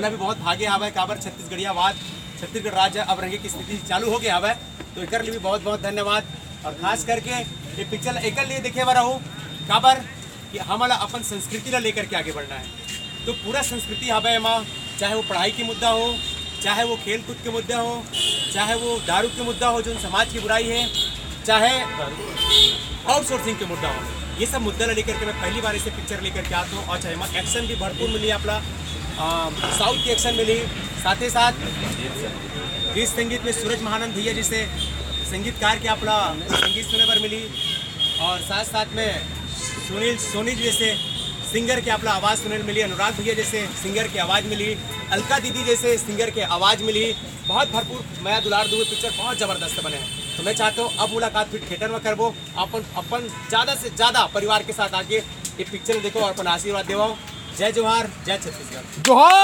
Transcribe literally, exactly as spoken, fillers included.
अभी बहुत भागे हवय, काबर छत्तीसगढ़ियावाद, छत्तीसगढ़ राज्य अब रंगे के स्थिति चालू हो गया हवय। तो एकर लिए भी बहुत बहुत धन्यवाद। और खास करके ये पिक्चर एकर लिए देखे बर आऊ, काबर कि हमला अपन संस्कृति ला लेकर के आगे बढ़ना है। तो पूरा संस्कृति हवय एमा, चाहे वो पढ़ाई के मुद्दा हो, चाहे वो खेल कूद के मुद्दा हो, चाहे वो दारू के मुद्दा हो, जो समाज की बुराई है, चाहे आउटसोर्सिंग के मुद्दा हो, ये सब मुद्दा ला लेकर के मैं पहली बार इसे पिक्चर लेकर के आता हूँ। और चाहे एमा एक्शन भी भरपूर मिली आपला, साउथ की एक्शन मिली, साथ ही साथ गीत संगीत में सूरज महानंद भैया जैसे संगीतकार के आपला संगीत सुने बर मिली, और साथ साथ में सुनील सोनी जी जैसे सिंगर के आपला आवाज़ सुने मिली, अनुराग भैया जैसे सिंगर के आवाज़ मिली, अलका दीदी जैसे सिंगर के आवाज़ मिली। बहुत भरपूर मया दुलार दुबे, पिक्चर बहुत जबरदस्त बने है। तो मैं चाहता हूँ अब मुलाकात फिर थिएटर में करबो, अपन अपन ज़्यादा से ज़्यादा परिवार के साथ आके ये पिक्चर देखो और अपन आशीर्वाद देवाओ। जय जोहार, जय छत्तीसगढ़। जोहार।